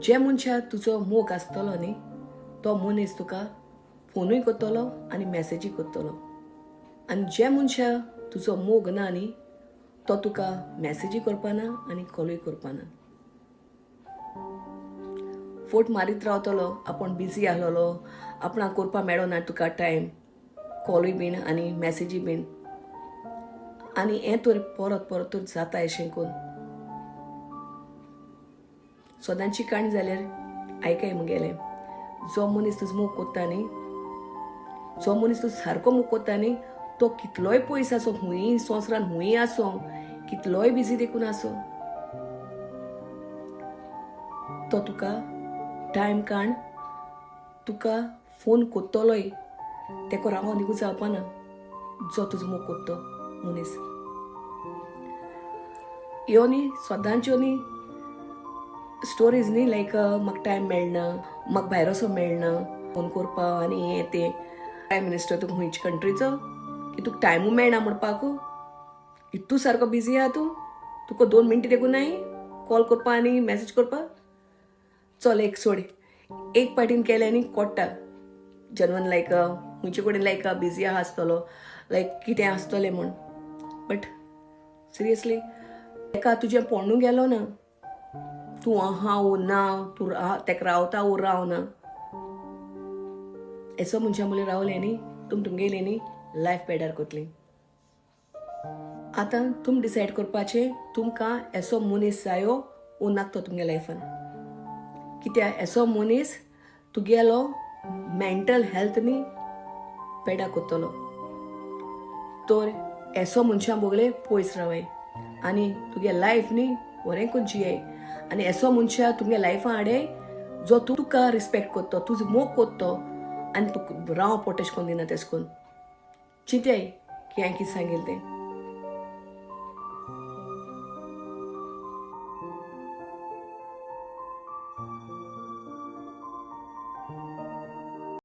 जे मनशा तुजो मोग आसतलो न्ही तो मनीस तुका फोनूय करतलो आनी मॅसेजूय करतलो. आनी जे मनशा तुजो मोग ना न्ही तो तुका मॅसेजूय करपाना आनी कॉलूय करपाना. फोट मारीत रावतलो, आपूण बिजी आसलेलो, आपणाक करपाक मेळना तुका टायम, कॉलूय बीन आनी मॅसेजूय बीन. आनी हें तर परत परत तर जाता अशें करून सदांची काणी जाल्यार आयकाय मुगेलें. जो मनीस तुजो मोग कोत्ता न्ही, जो मनीस तुजो सारको मोग कोत्ता न्ही तो कितलोय पयस आसो, हुंय संवसारान हुंय आसो, कितलोय बिजी देखून आसो, तो तुका टायम काण तुका फोन कोत्तलोय. तेका रावोन निगू जावपाना जो तुजो मोग कोत्तो मनीस. ह्यो न्ही सदांच्यो न्ही स्टोरीज न्ही लायक म्हाका टायम मेळना, म्हाका भायर वचोंक मेळना फोन करपाक आनी हें तें. प्रायम मिनिस्टर तुका खंयचे कंट्रीचो की तुका टायमूय मेळना म्हणपाक, इतू सारको बिजी आहा तूं, तुका 2 मिनटां देखून नाय कॉल करपाक आनी मॅसेज करपाक. चल एक सोड, एक पाटीन केलें आनी कोट्टा जेन्युइन लायक खंयचे कडेन लायक बिजी आहा आसतलो, लायक कितें आसतलें म्हूण. बट सिरियसली तेका तुजें पोडणू गेलो ना, तूं आहा वो ना, तूं तेका रावता वो रावना, एसो मनशां मुले रावलें न्ही तुम तुमगेली न्ही लायफ बेडर कोतली. आतां तुम डिसायड करपाचें तुमकां एसो मनीस जायो वो नाक तो तुमगे लायफान. कित्याक एसो मनीस तुगेलो मेंटल हेल्थ न्ही पेडा कोत्तलो. तर एसो मनशां बोगले पयस रावाय आनी तुगे लायफ न्ही बरें करून जियाय. आनी एसो मनशां तुमगे लायफान हाडे जो तुका रिस्पेक्ट कोत्तो, तुजो मोग कोत्तो आनी तुका राव पोट एशें करून दिना तेशें करून. चिंताय की हांवें कितें सांगिल्लें तें.